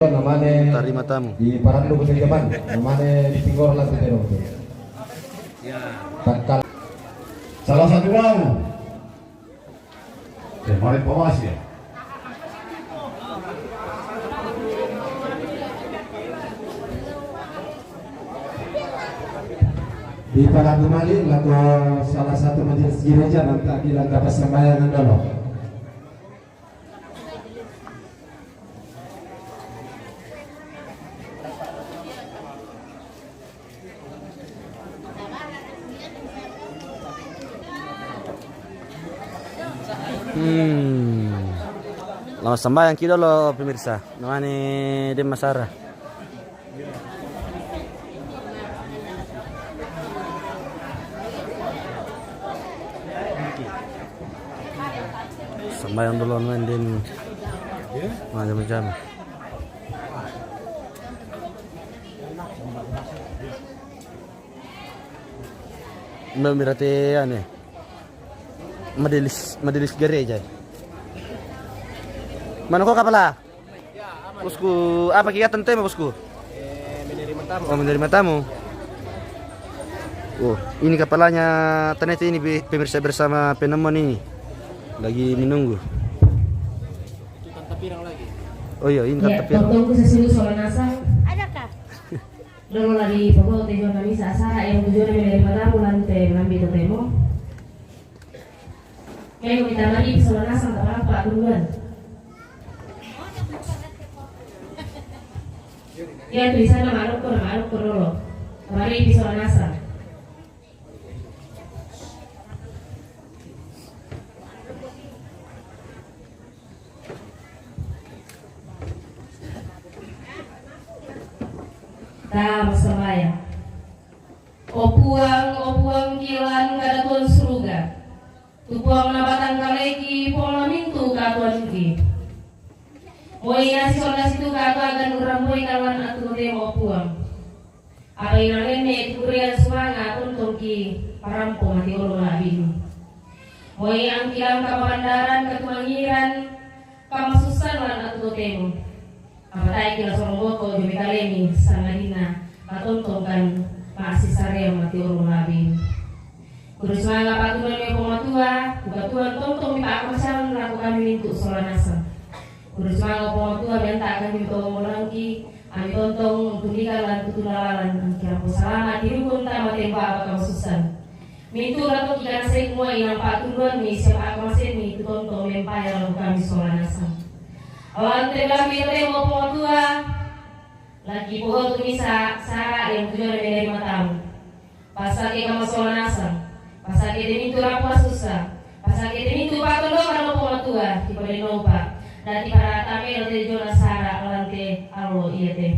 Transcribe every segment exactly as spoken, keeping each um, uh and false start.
Namane tarima tamu. Di parandu ko teman. Namane di tinggor la tetero. Takkal. Salah satu orang. Ya, mari pawasi ya. Di parandu mali, lako salah satu majelis gereja nanti lagi langkah persembahyang dulu. Hmm. Lama sambayang ki dolo, pemirsa. Namane dem masara. Sambayang dolo, namane dem macam-macam. Mbak Mirate ane. Majelis, majelis gereja. Mana ko kapala? Bosku, apa kegiatan tema, bosku? Eh, menerima tamu. Oh, menerima tamu. Oh, ini kapalanya Tanete ini, be-, pemirsa, bersama penemuan ini. Lagi menunggu. Itu Tante Pirang lagi. Oh iya, ini Tante Pirang. Tonton ku sesuai soal nasang. Ada kah? Dolo lagi pokok tujuan kami sasara yang tujuan menerima tamu lante lambi totemo. Kayak kita mari soal nasang kapala Pak duluan. Ya, tulisannya Maroko, Maroko dulu. Mari di soal nasang. Ta masambaya. O Puang, o Puang, kilan kada Tuan suruga. Tu Puang na batangkaleki, Puang na mintu katuanki. Moi nasi sonda situ katuagan urang moi kalan atu totemo, o Puang. Apa inangen ne kurian sumanga tontong ki parampo mati olo labini. Moi angkilang kapamandaran katumangiran kamasussan lan atu totemo. Apa tae kila sorong boko jumi kalemi sangadina matontong kan maasi sarea mati olo labini. Kudus manga patunan mi Puang Matua, kukatuan tontong mi paakamasalan lako kami mintu sola nasang. Kudus manga Puang Matua, bianta kami to molangki, ami tontong untuk nikah lan tutuna lalan, angkira po salama tirukun tama temba apa kamasusan. Mintu rato kika nasai kumua inang patunan mi siapa akamasen mi tu tontong mempaya lako kami sola nasang. Awan tebang mi totemo Puang Matua, lagi pohon tu misa sara yang tujuan menerima tamu. Pasake kamasola nasang, pasake te mintu rampo masusa, pasake te mintu patondokan no Puang Matua, ti pade nopa, dan ti para tame lo te jona sara lante alo ia te.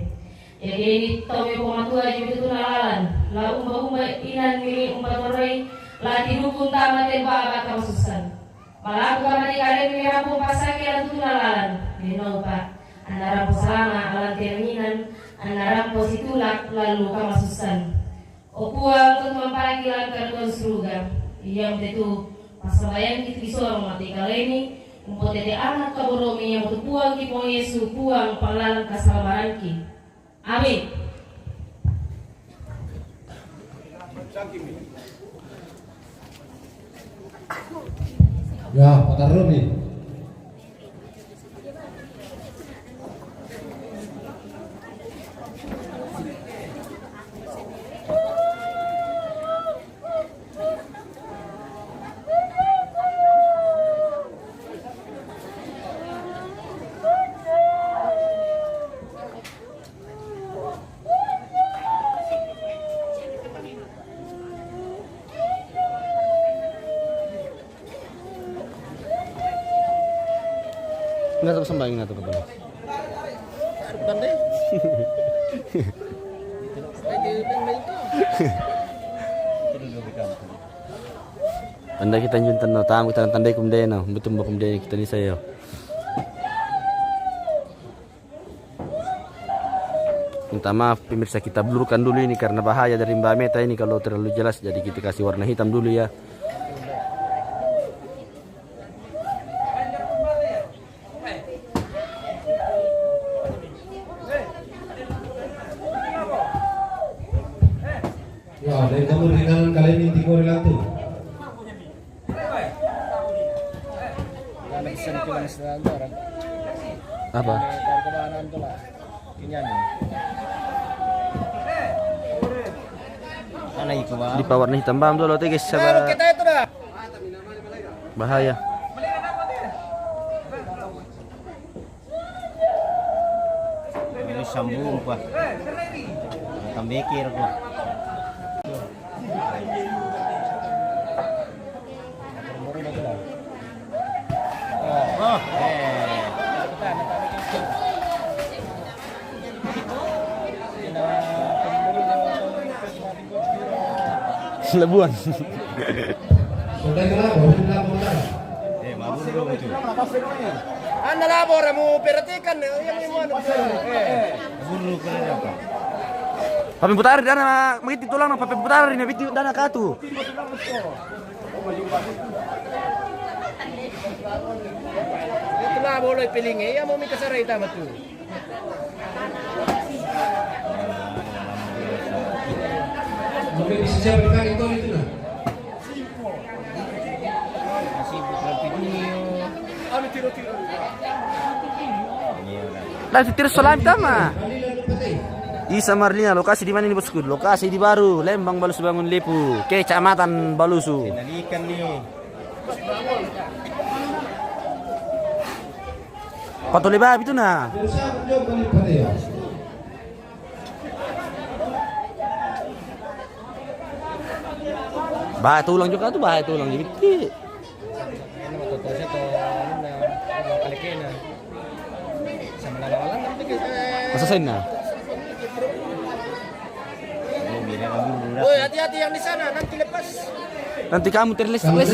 Ia kini tomi Puang Matua jumi tutuna lalan, la umba-umba inan mini umba toroi, la tidukun tama te baba kamasusan. Malaku kamani karen mini rampo pasake la tutuna lalan, mini nopa, anna rampo salama, lante nginan, anna rampo situlak, lalu kamasusan. O Puang, Tuhan pagilan kaduan suruga, ia mute tu pasabayan kitu kisorong mati kaleni, umpotete anak kaboromi ia mutu Puang ki Puang Yesu, Puang panglalan kasalamaranki. Amin. Ya, patarumi. Nggak tahu sembang, nggak tahu apa. Tanda kita juntan no tamu, kita tandai kum deno, betul bakum deno kita ni saya. Minta maaf pemirsa, kita blurkan dulu ini karena bahaya dari Mbak Meta ini kalau terlalu jelas, jadi kita kasih warna hitam dulu ya. Dari kamu ringan kalian inti kori latu. Apa? Di power nih tambah dulu, tegas, sabar. Bahaya. Ini sambung pa. Tambekir ko. Oh, eh. Labuan. Anda labor, mu perhatikan, yang mau anu. Pape putar dana, magiti tulang, pape putar dana, biti dana katu. Itu lah boleh pilingi, ya mau minta sarai tamat tu. Dan si Tirso Lami tama. Isa Marlina, lokasi di mana ini, bosku? Lokasi di Baru, Lembang Balusu Bangun Lepu, Kecamatan Balusu. Patole babi tu na. Bahaya tulang juga tu, bahaya tulang juga. Masa sana? Woi, hati-hati yang di sana, nanti lepas. Nanti kamu terlepas.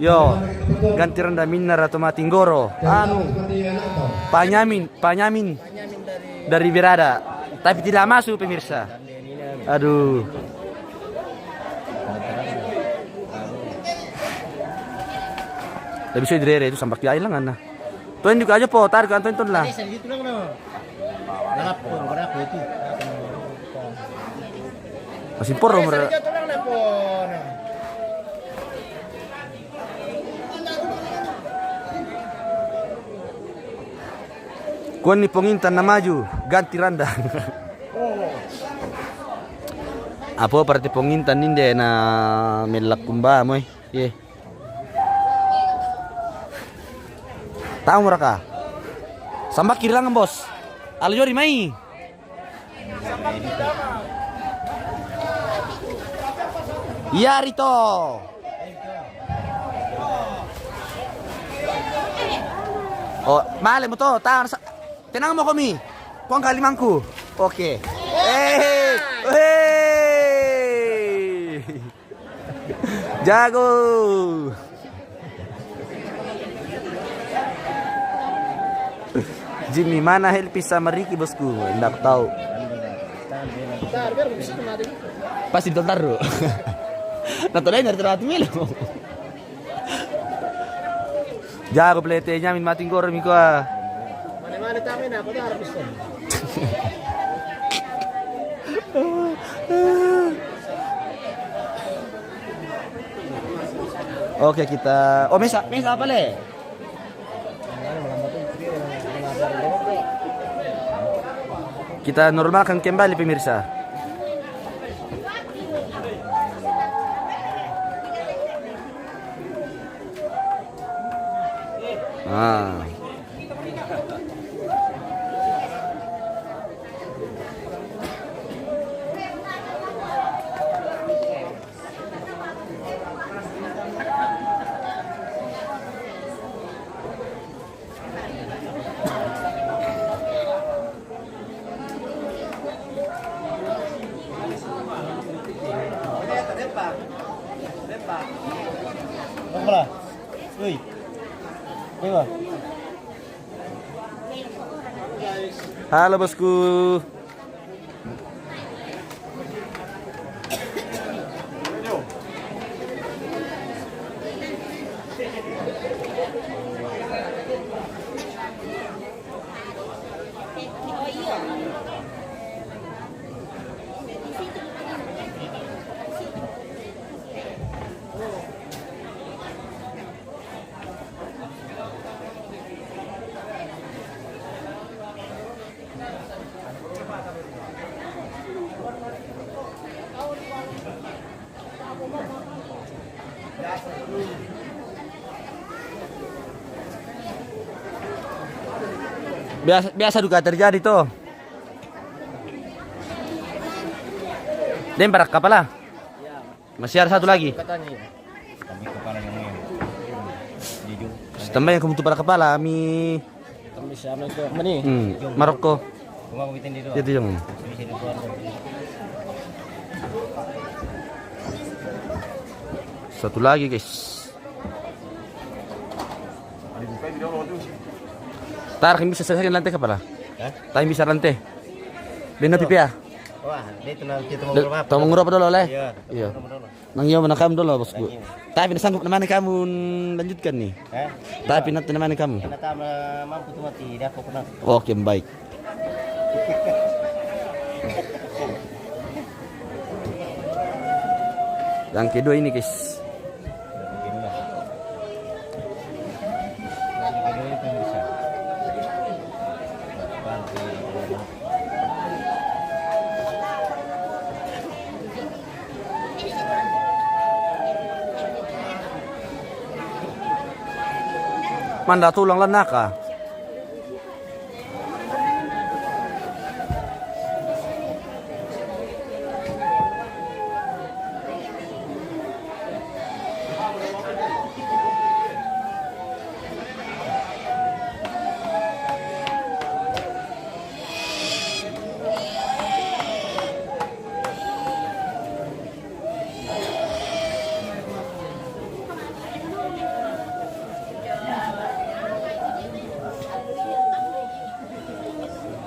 Yo, ganti randa minar atau mati nggoro. Anu, Panyamin, Panyamin dari Berada. Tapi tidak masuk, pemirsa. Aduh. Tapi saya direre itu sampai kiai lengan nah. Tuan juga aja po, tarik kan tuan lah. Masih poro mereka. Kuan ni pongintan na maju, ganti randa. Apa berarti pongintan ni de na melak kumba moi. Ye. Tahu mereka. Sambaki langan, bos. Alu jori mai. Iya, Rito. Oh, balik motor, tahan sa-, tenang mo komi. Kuang kalimangku. Oke. Eh, eh. Jago. Jimmy, mana Helpi sama Ricky, bosku? Ndak tahu. Pasti ditaruh. Nah, tuh lain dari terhati milo. Jago pelete nyamin mati nggoro mi kua. Mana-mana tamin apa tuh harus. Oke, kita, oh, mesa, mesa apa le? Kita normalkan kembali, pemirsa. Ah. Halo, bosku. Biasa, biasa juga terjadi toh. Dia yang parak kapala. Masih ada satu lagi. Katanya. Tambah kapala yang main. Dia juga. Tambah yang kamu tu parak kapala, ami. Tambah siapa itu? Mani. Hmm, Maroko. Cuma aku bikin dia doang. Itu yang. Bisa dia keluar. Satu lagi, guys. Tar, kami bisa selesai lantai kapala? Hah? Kami bisa lantai. Benda pipi ya? Wah, dia tenang, kita mau berapa? Tolong ngerokok dulu, Le. Iya. Iya. Nang iyo mana kamu dulu, bosku. Tapi na sanggup na mani kamu lanjutkan ni. Hah? Tapi na na mani kamu. Ina ta ma-, mampu tu mati, dia aku pernah. Oke, baik. Yang kedua ini, guys. Manda tulang lanaka.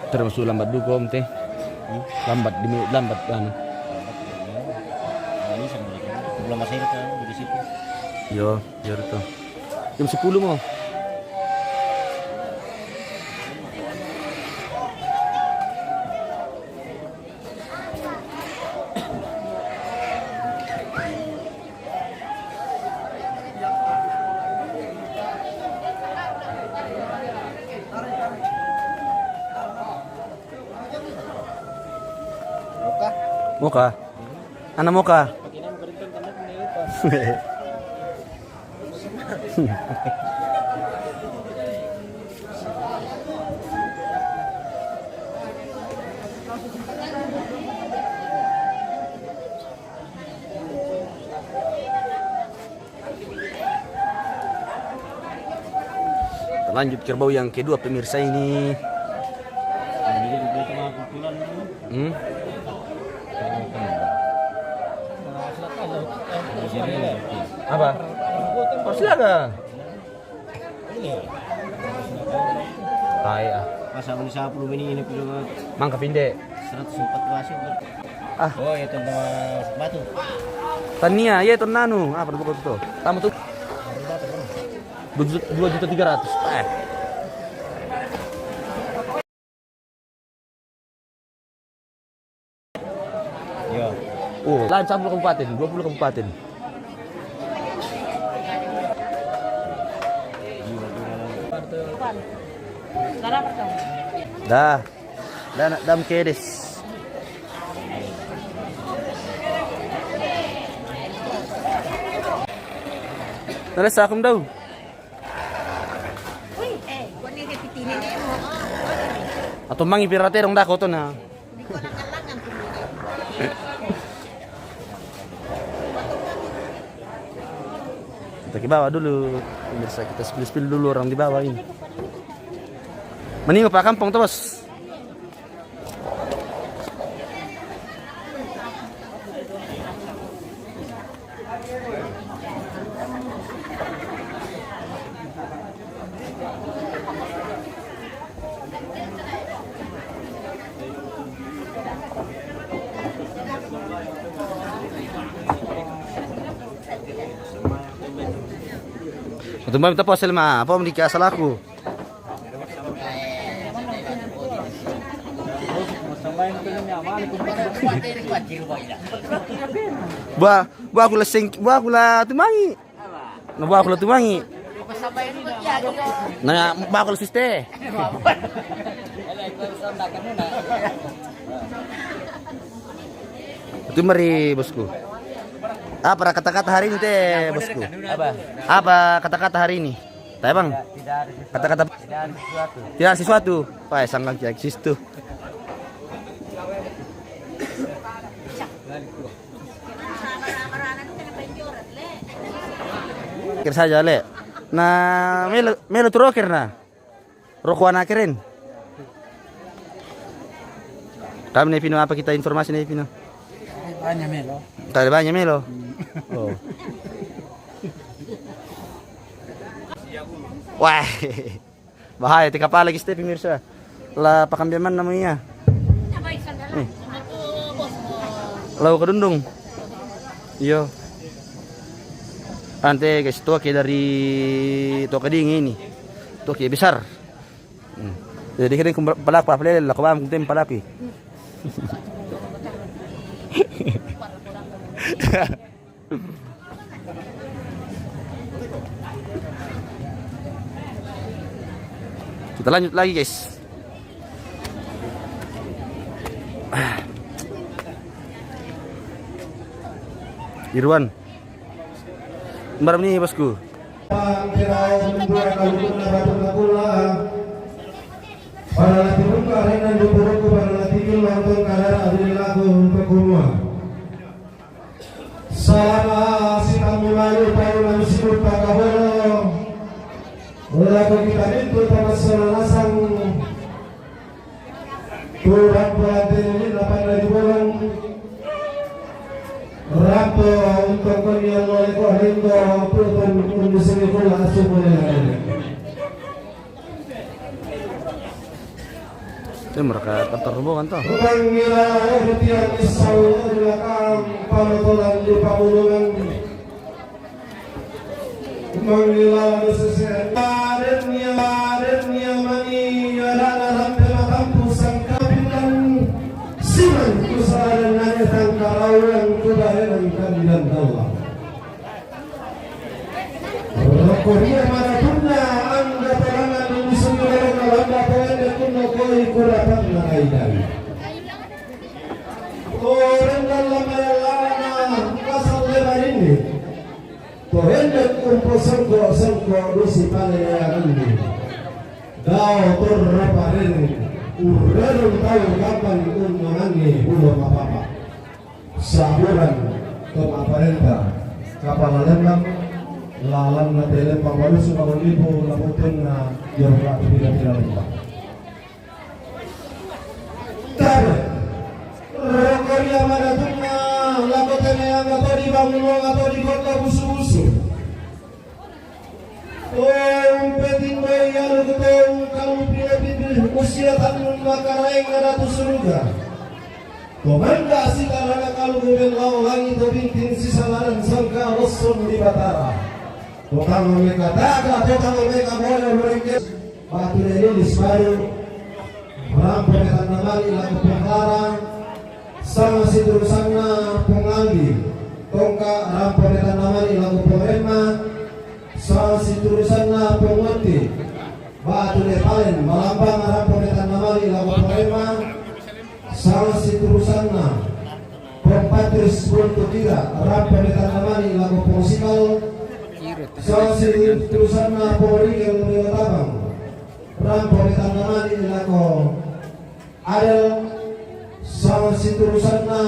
Termasuk lambat juga, Om, teh. Hmm? Lambat, demi lambat, anu. Ini sama aja. Belum masih ada kan, di situ. Yo, yo, betul. Jam sepuluh mau. Moka. Moka. Ana moka. Lanjut kerbau yang kedua, pemirsa ini. Hmm? Apa? Oh, silakan. Ini. Tai, ah. Masa beli sepuluh ini, ini piro? Mangka pinde. Seratus empat belas itu. Ah. Oh, itu nama batu. Tania, ya itu nanu. Apa buku itu? Tamu tuh. Dua juta, dua juta tiga ratus. Eh. Ya. Oh, lain sepuluh kabupaten, dua puluh kabupaten. Dah. Dah, nak dam kedes. Terus aku tahu. Atau mangi pirate dong dah koto na. Kita ke bawah dulu. Pemirsa, kita spill-spill dulu orang di bawah ini. Mending Pak Kampung tuh, Bos. Tumba minta posel ma, apa mau dikasih aku? Ba, ba aku la seng, ba aku la tumangi. Na ba aku la tumangi. Na ba aku la siste. Itu mari, bosku. Apa kata-kata hari ini teh, bosku? Apa? Apa kata-kata hari ini? Teh, Bang. Kata-kata tidak ada sesuatu. Wah, sanggang cek sistu. Kira saja, Le. Nah, melo, melo troker, nah. Roko ana keren. Kami ne pino apa kita informasi ne pino? Banyak melo. Tadi banyak melo. Oh. Wah. Bahaya, te kapala lagi ste, pemirsa. La pakambiaman namanya. Nih. Lau kadundung. Iyo. Ante guys, toke dari toke ding ini. Toke besar. Hmm. Jadi kini kumpul palaku apa lele, laku bang kuntem palaku. Kita lanjut lagi, guys. Irwan. Malam ni, bosku. Para lati buka renan dukuruku para lati kilo nonton kadara abili lagu untuk kumua. Salama si kami malu tahu nang sibuk pakabolo. Lagu kita mintu tamasala nasang. Turan pelatih ini dapat dari bolong. Rapo untuk konyol oleh kok rindu. Tuhan untuk sini pula asuh boleh lagi. Itu mereka terterhubung kan tuh. Panggilan tiang isau di belakang panutulan di pangulungan. Mangilala seseren. Parennya, parennya mani, yadana rampe matampu sangkapitan. Siman kusaran nane tangkarauan kubarenan kandidan Allah. Rokoria maratunna angga tanangan dulu sembilan lamba pengende kunno koi kurapanna kaidai. Orang dalam mayalana kasal lebar ini. Torendek umpo sengko-sengko dusi pale leanganni. Dao torro parereng, urrereng tau gampang unmanganni bulo mapapa. Saburan to maparenta kapala lembang, lalanna te lembang walusu magondipu laputunna jorka pila-pila lembang. Tabe. Rokoria madatunna lako teneanga to di Bangulonga to di Kota Busu-busu. Tong peting bai anu ketong kalu pile pipi usia tanun makaraeng ada tu suruga. Komanda si tarana kalu gubel lao langi to binting si salaran sangka losong di Batara. Totang meka taga, totang meka boyo mereka. Batu lelilis baru. Rampo metanna mali lako penglarang. Sanga siturusanna pengaldi. Tongka rampo metanna mali lako pengremma. Sanga siturusanna pengotti. Batu lepalen malambang rampo metanna mali lako pengremma. Sanga siturusanna Pong Patris Buntu Kira, rampo metanna mali lako pong sikal. Sanga siturusanna Pong Rigel Rio Tabang, rampo metanna mali lako Adel. Sanga siturusanna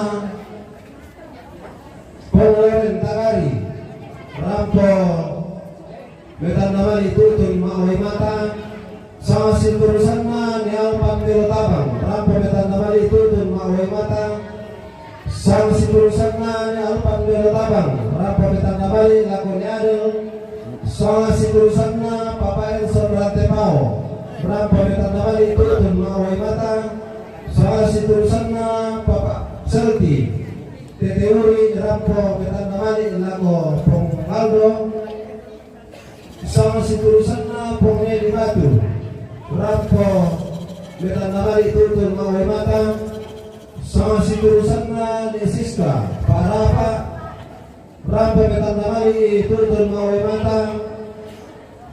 Pong Loren Tagari, rampo metanna mali tutun ma'wai mata. Sanga siturusanna ni Alpan Melo Tabang, rampo metanna mali tutun ma'wai mata. Sanga siturusanna ni Alpan Melo Tabang, rampo metanna mali lako ni Adel. Sanga siturusanna Papa Elson Rantepao, rampo metanna mali tutun ma'wai mata. Sanga siturusanna Papa Selti Teteuri, rampo metanna mali lako Pong Aldo. Sanga siturusanna Pong Edi Batu, rampo metanna mali tutun ma'wai mata. Sanga siturusanna ni Siska Parapa, rampo metanna mali tutun ma'wai mata.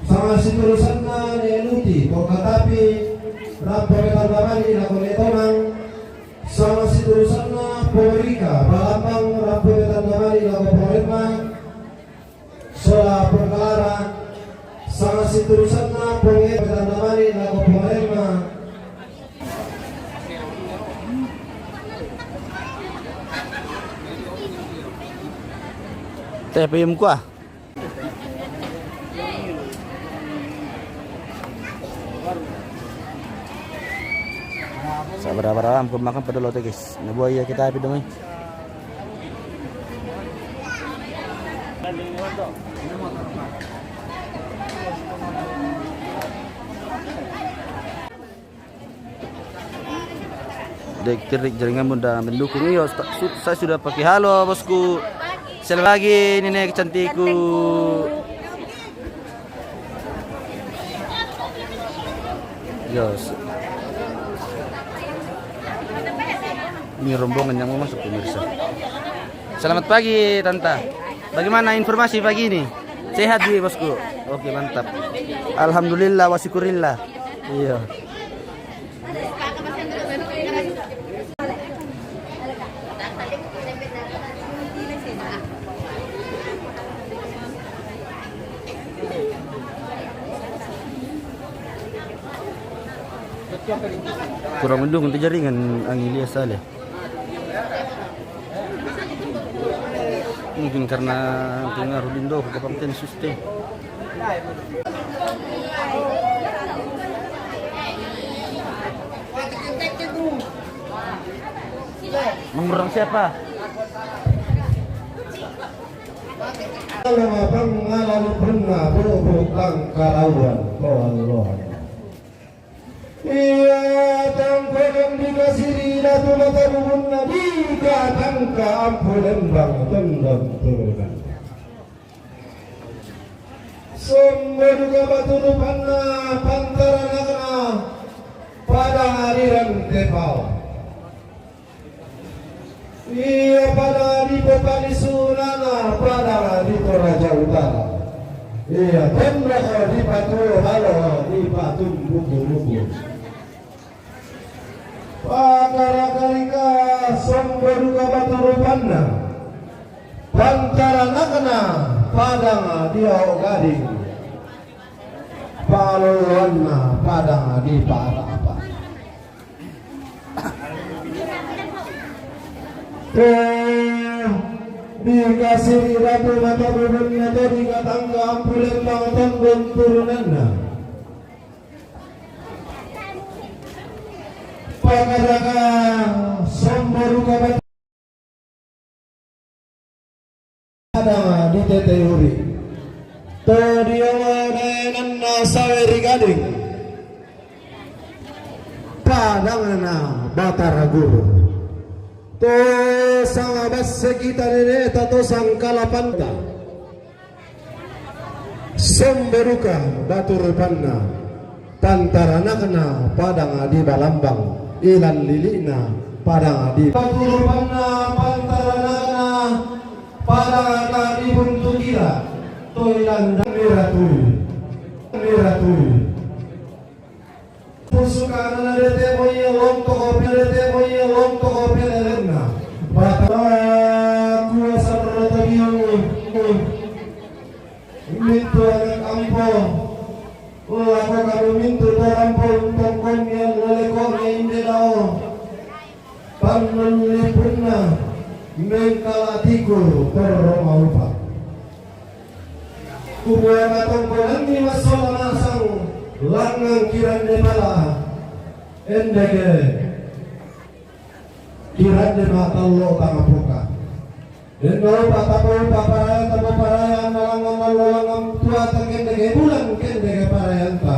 Sanga siturusanna ni Eluti Pong Katapi, rampo metanna mali lako ni Tomang. Sanga siturusanna Pong Rika Balambang, rampo metanna mali lako Pong Remma. Urusanna ponge pertama kali lako pongarema. Teh payung kuah. Sabar-sabar, ampun makan pada lo, guys. Nah, buaya kita api dong, eh. Dek Terik jaringan muda mendukung. Iyo, sta-, su-, saya sudah pakai halo, bosku. Selamat pagi, nenek cantikku. Iyo, s-, ini rombongan yang mau masuk, pemirsa. Selamat pagi, Tanta. Bagaimana informasi pagi ini? Sehat, Dwi, bosku? Oke, mantap. Alhamdulillah, wa syukurillah. Iya. Kurang mendukung tu jaringan Ang Ilyas Saleh. Mungkin karena pengaruh Indo ke Bang Tensus teh. Mengurang siapa? Lama pang ngalani pernah bubuk tangkarawan kawan. Iya, tangkodan dikasiri datu mata bubunna dikatangka ampu lembang tendang turunan. Somba duka batu rupanna pantaranakna pada aliran tepau. Iya, pada di Petani Sunana, pada di Toraja Utara. Iya, tondok di Patu, halo di Patung Buku-buku. Pakara karika somba duka batu rupanna. Pantaranakna padang di Aok Gading. Paloloanna padang di Paarapa. Tuh, dikasiri datu mata bubunna tadi katangka ampu lembang tondon turunanna. Pakadaka somba duka batu. Padang di Tete Uri. To diongo daenanna sawe ri Gading. Padangna Batara Guru. To sanga basse kita neneta to sangkalapanta. Somba duka batu rupanna, pantaranakna padang di Balambang, ilan lili'na padang di batu rupanna, pantaranakna padang di Buntukira, to ilan miratui, miratui. Pusukana na dete boye lonto kopi, dete boye lonto kopi lelenna. Bata kuasa berroto biung. Mintu anak ampo. Lako kami mintu torampo untongkon yang lelekone inde dao. Pannullipunna mengkala tiku torro maupa. Kumua matongkonanni massola nasang langngang kirande pala endeke kirande matallo tangapoka. Denno upa tapoupa parayanta bo parayana langngang mallo langngang tuata kendeke bulan kendeke parayanta.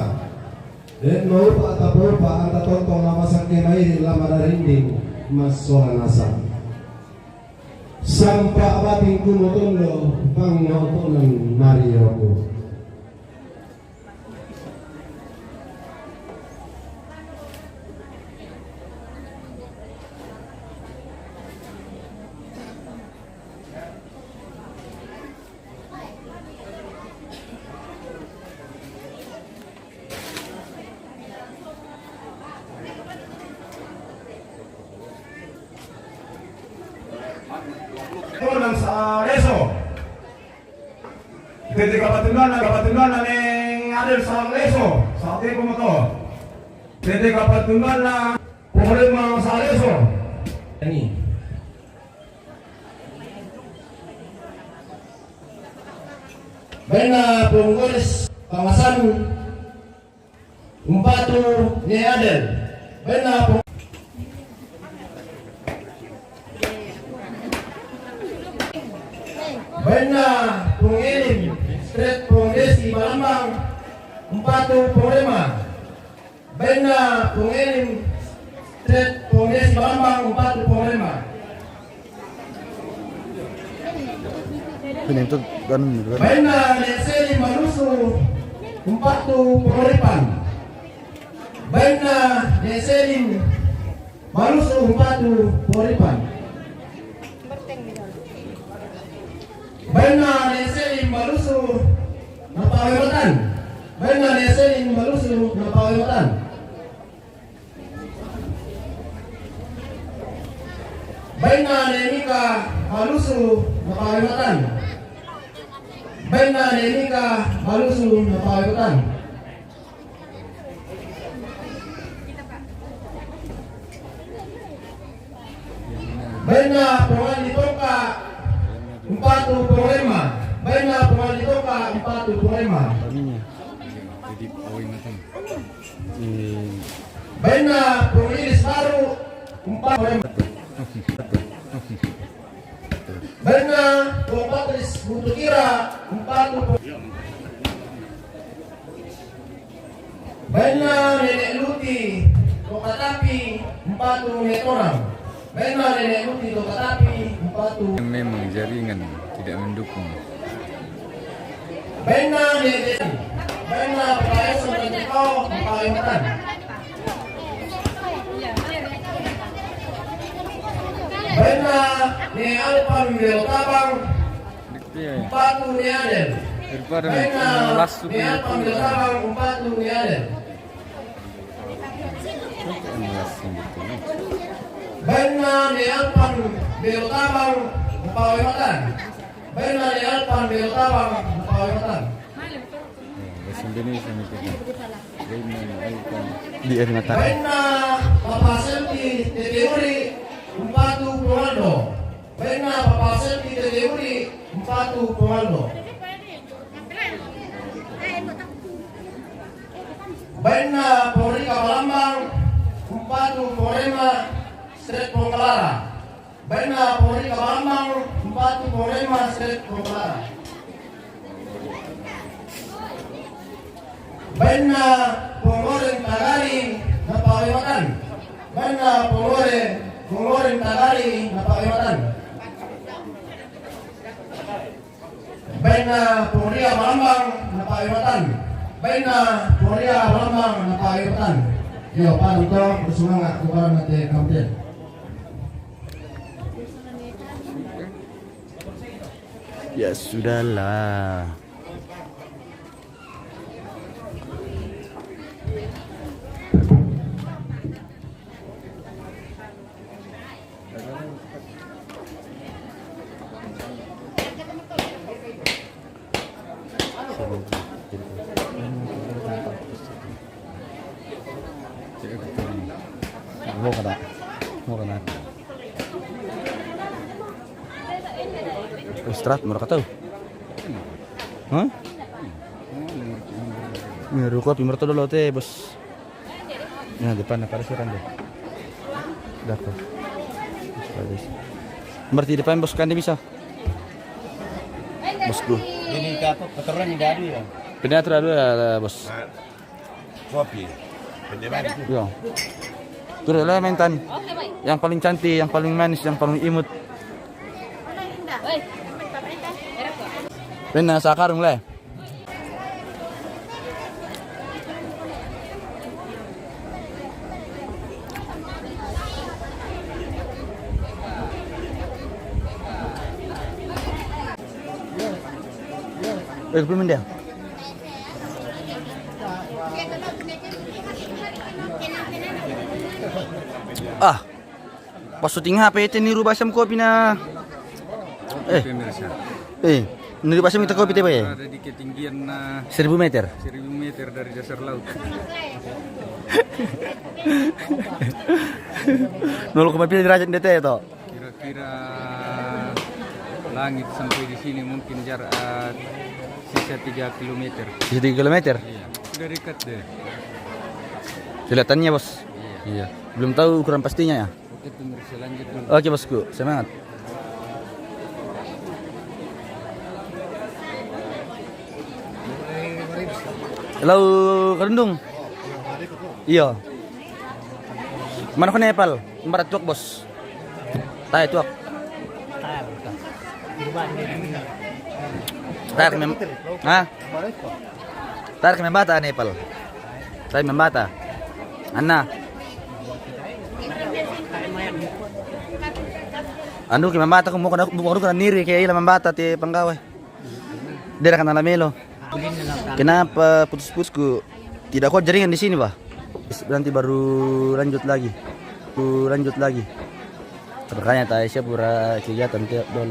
Denno upa tapoupa anta tontong lama sangke mairi lama darinding massola nasang. Sampa batingku motondo pangngotonan marioku. Kurang sareso. Ketika patunana, patunana neng Adel Saleso, sate pemotor. Tete Kapatungan na Polema Saleso. Ini. Bena pengurus kawasan Umpatu ne Adel. Bena peng-, bena pengelim Street Foundation Balambang, Umpatu Polema. Bena pengelim Street Foundation Balambang, Umpatu Polema. Ini untuk kan. Bena ne selim Malusu, Umpatu Poloripan. Bena ne selim Malusu, Umpatu Poloripan. Bena ne selim Malusu na Pawematan. Bena ne selim Malusu na Pawematan. Bena ne mika Malusu na Pawematan. Bena ne mika Malusu na Pawematan. Bena pengali toka Umpatu Polema. Bena pengali toka Umpatu Polema. Jadi, awai matang. Bena pengiris baru Umpatu Polema. Bena pengpatris Butukira Umpatu Polema. Bena nene Luti Tokatapi, Umpatu Netorang. Bena nene Luti Tokatapi, Umpatu. Memang jaringan tidak mendukung. Bena nene, bena pelayasan dan kau pelayanan. Bena ne Alpan Belotabang, Umpatu ne Adel. Daripada bena ne Alpan Belotabang, Umpatu ne Adel. Bena ne Alpan Belotabang, Umpawematan. Bena ne Alpan Belotabang, Umpawematan. Bahasa Indonesia nih, Pak. Bena ne Alpan. Di air mata. Bena Papa Selti Teteuri, Umpatu Pongaldo. Bena Papa Selti Teteuri, Umpatu Pongaldo. Bena Polrika Balambang, Umpatu Polema, Street Pongkalara. Bena Polrika Balambang, Umpatu Polema, Street Pongkalara. Bena Pongoreng Tagari na Pawematan. Bena Pongore, Pongoreng Tagari na Pawematan. Bena Polria Balambang na Pawematan. Bena Polria Balambang na Pawematan. Yo, Pak Duto, bersemangat, bukan nanti kampen. Ya sudahlah. Mau kada? Mau kada? Istirahat, murah kata. Hah? Ini ruko pi merto dulu teh, bos. Nah, depan apa sih kan deh? Dapur. Berarti depan bos kan dia bisa. Bosku. Ini apa? Kotoran yang ada ya? Pindah terlalu ya, bos. Kopi. Pendek banget. Iya. Terus lah mentan. Yang paling cantik, yang paling manis, yang paling imut. Pena sakarung le. Eh, belum dia. Ah, pas syuting H P teh niru basam kopi na. Eh. Eh. Nuri pasang kita kopi tebe. Ada di ketinggian, eh, seribu meter. Seribu meter dari dasar laut. Nol koma pira derajat dete to. Kira-kira langit sampai di sini mungkin jarak, eh, sisa tiga kilometer. Sisa tiga kilometer? Iya, sudah dekat deh. Kelihatannya, Bos. Iya. Iya. Belum tahu ukuran pastinya ya? Oke, pemirsa, lanjut dulu. Oke, Bosku, semangat. Halo, Karundung. Iya. Mana ko Nepal? Empat ratus, Bos. Tae tuak. Tae ke mem-, ha? Tae ke membata Nepal. Tae membata. Anna. Anu ke membata ko mo kana, mo kana niri ke ila membata te panggawe. Dera kana lamelo. Kenapa putus-putusku? Tidak kuat jaringan di sini, bah. Nanti baru lanjut lagi. Baru lanjut lagi. Makanya tae siap pura kegiatan tiap dolo.